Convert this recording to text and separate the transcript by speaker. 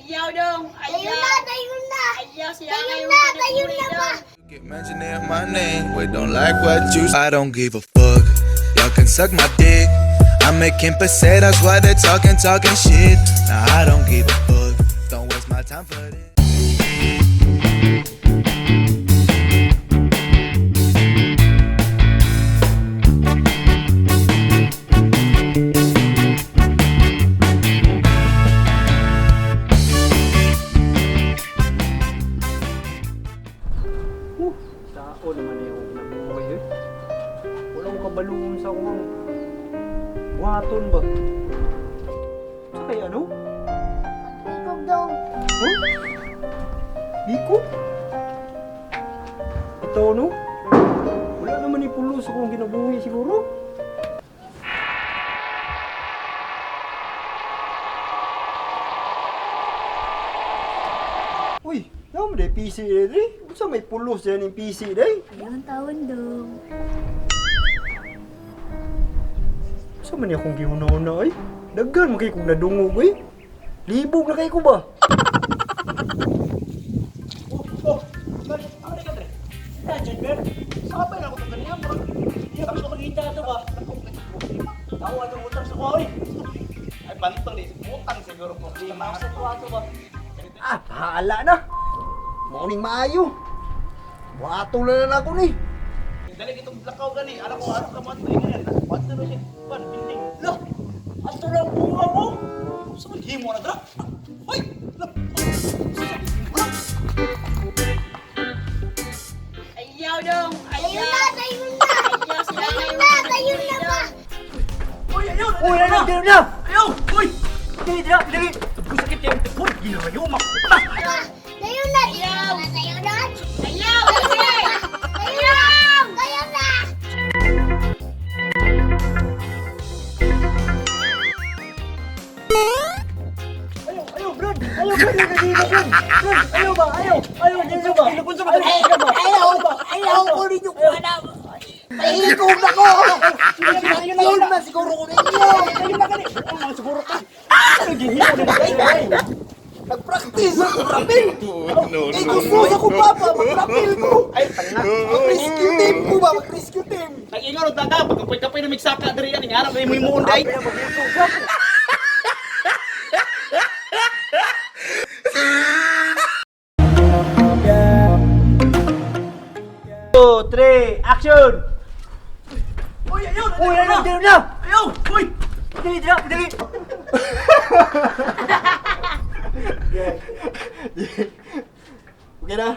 Speaker 1: Ayaw dong.
Speaker 2: Tayo
Speaker 1: Ayaw.
Speaker 2: na, tayo na.
Speaker 1: Ayaw siya
Speaker 2: Tayo
Speaker 1: ngayon
Speaker 2: na, tayo na ba?
Speaker 3: Keep mentioning my name, we don't like what you. I don't give a fuck. Y'all can suck my dick. I'm making pesetas while they're talking, talking shit. Nah, I don't give a fuck. Don't waste my time for this.
Speaker 4: Sao naman na yung kinabuhi eh. Wala ko kabaluon sa akong buhaton ba? Sa kay ano?
Speaker 2: Ikog dong.
Speaker 4: Huh? Biko? Ito no? Wala naman ipulo sa akong kinabuhi siguro. Uy, naman day PC day. Unsa may pulos diyan yung PC day?
Speaker 2: Ilang taon dong.
Speaker 4: Sa man niya akong gihuna-huna ay? Daghan man kay kong nadungog ay. Libog na kay ko ba?
Speaker 5: Oh, man, ano ka dre? Imagine, man. Sabay na ako itong ganyan, bro. Hindi ako makita ito ba? Tawa itong utang sa ko, oy. Ay, bantol eh. Utang siguro po. Di, masa ko ato ba?
Speaker 4: Ah, bahala na. Morning maayo. Buhato na lang ako ni.
Speaker 5: Dali itong lakaw gani. Alam ko, ano ka mo ato? Ingan, ato na siya. Pan, binding. Lah, ato na ang bunga mo. Sa maghimo na dra. Hoy! Lah,
Speaker 1: Ayaw dong.
Speaker 2: Tayo
Speaker 1: Ayaw.
Speaker 2: na, tayo na.
Speaker 1: Ayaw siya
Speaker 2: Tayo
Speaker 1: ngayon
Speaker 2: na, tayo na ba?
Speaker 5: Uy, ayaw!
Speaker 4: Uy, ano, dili na!
Speaker 5: Ayaw! Uy!
Speaker 4: Dili na, dili!
Speaker 5: Sakit kayo. Uy, ginayo, makuta!
Speaker 2: Ba, tayo na, tayo na, tayo na.
Speaker 1: Ayaw.
Speaker 2: Tayo na ba? Tayo na, tayo na.
Speaker 4: Ayaw, ayaw, Brad! Ayaw, Brad! Dili na, Brad! Brad, ayaw ba? Ayaw! Ayaw, dili ba? Ayaw ba?
Speaker 6: Ayaw! Ayaw ko ninyo kuha na! Mahikog ako! Yun na siguro ko ninyo!
Speaker 5: Ayaw na gani! Ang mga siguro ka! Ano gihimo ni mo?
Speaker 6: Nag-practice ako, rapil! Eh, gusto sa ko papa, mag-rapil ko!
Speaker 5: Ay, tanga!
Speaker 6: Mag-rescue team ko ba? Mag-rescue team!
Speaker 5: Nag-ingon og daga pagkapoy-kapoy na migsaka diri ani ngarap na imo imuon day.
Speaker 4: Two, three, action!
Speaker 5: Uy, ayaw!
Speaker 4: Uy, ano, dili na!
Speaker 5: Ayaw! Uy!
Speaker 4: Dili na, dili! Okay na?